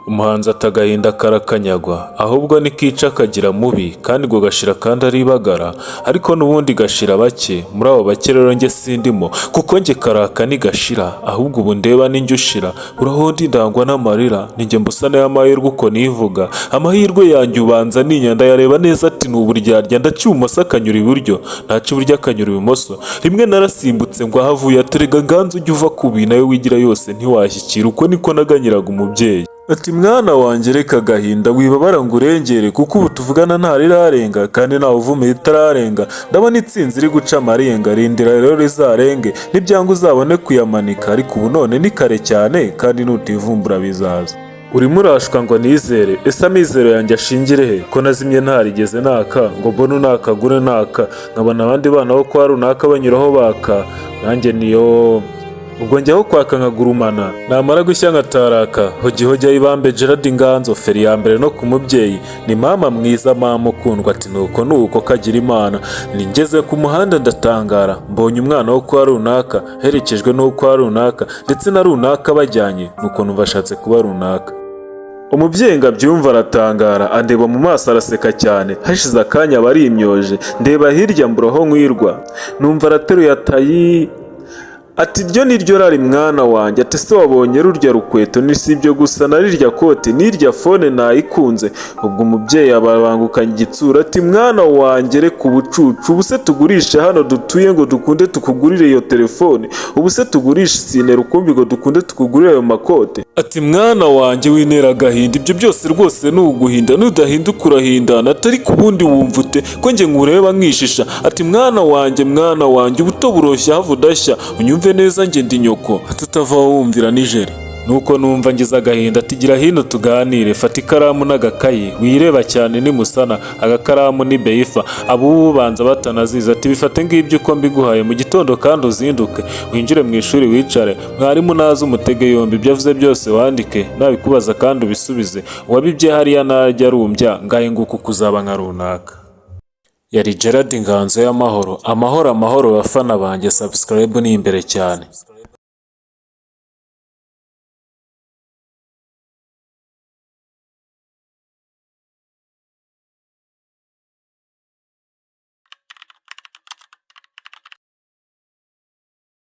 Umuhanzi ati agahinda karakanyagwa, ahubwo nikica kagira mubi, kandi ngo gashira kandi aribagara, ariko n'ubundi gashira bake. Muri abo bake rero njye sindimo, kuko njye karaka ntigashira, ahubwo ubu ndeba ninjye ushira. Uraho ndi ndangwa n'amarira, ninjye mbusana y'amahirwe uko nivuga. Amahirwe yanjye ubanza ninya, ndayareba neza ati ni uburyarya. Ndaca ibumoso akanyura iburyo, naca iburyo akanyura ibumoso. Rimwe narasimbutse ngo aho avuye aterega Nganzo, ujya uva ku bintu ayo wigira yose ntiwashyikira. Uko niko naganyiraga umubyeyi. Ati mwana wanjye, reka agahinda, wibabara ngo urengere, kuko ubu tuvugana ntarirarenga kandi ntawe uvumira itararenga. Ndabona itsinzi iri guca amarenga, rindira rero rizarenge, nibyanga uzabone kuyamanika, ariko ubu none ni kare cyane kandi nutivumbura bizaza. Urimo urashwa ngo nizere, ese amizero yanjye ashingire he, ko nazimye ntarigeze naka ngo mbone unakagure naka, nkabona abandi bana bo kwa runaka banyuraho baka, nanjye niyo ubwo njyaho kwaka nkagurumana, namara gushya nkataraka. Hogi hogi ayibambe Gerard Nganzo, feri ya mbere no ku mubyeyi ni mama mwiza, mama ukundwa. Ati nuko nuko kagira Imana. Ningeze ku muhanda ndatangara, mbonye umwana wo kwa runaka aherekejwe n'uwo kwa runaka ndetse na runaka bajyanye, nuko numva ashatse kuba runaka. Umubyeyi ngo abyumve aratangara, andeba mu maso araseka cyane. Hashize akanya aba arimyoje, ndeba hirya mbura aho nkwirwa, numva arateruye atayi ati iryo ni ryo rari mwana wanjye. Ati ese wabonye rurya rukweto? Ni si ibyo gusa, na rirya kote n'irya phone nayikunze. Ubwo umubyeyi ababangukanye igitsura ati mwana wanjye, reka ubucucu. Ubu se tugurishe hano dutuye ngo dukunde tukugurire iyo telefone? Ubu se tugurishe isine rukumbi ngo dukunde tukugurire ayo makote? Ati mwana wanjye, wintera agahinda, ibyo byose rwose ni uguhinda, nudahinduka urahindana. Atari ku bundi wumva ute ko njye nkureba nkishisha? Ati mwana wanjye, mwana wanjye, ubuto buroshya hava udashya, unyumve neza, njye ndi nyoko. Ati utava wumvira nijeri. Nuko numva ngize agahinda. Ati gira hino tuganire, fata ikaramu n'agakayi, wireba cyane nimusana, agakaramu ni beyifa, abubu banza batanazizi. Ati bifate ngibyo uko mbiguhaye, mu gitondo kandi uzinduke winjire mu ishuri wicare, mwarimu naza umutege yombi, ibyo avuze byose wandike, nabikubaza kandi ubisubize. Uwabibye hariya najya arumbya ngahe, nguko kuzaba nka runaka. Yari Gerard Nganzo y'amahoro, amahoro amahoro bafana banjye, subscribe ni imbere cyane.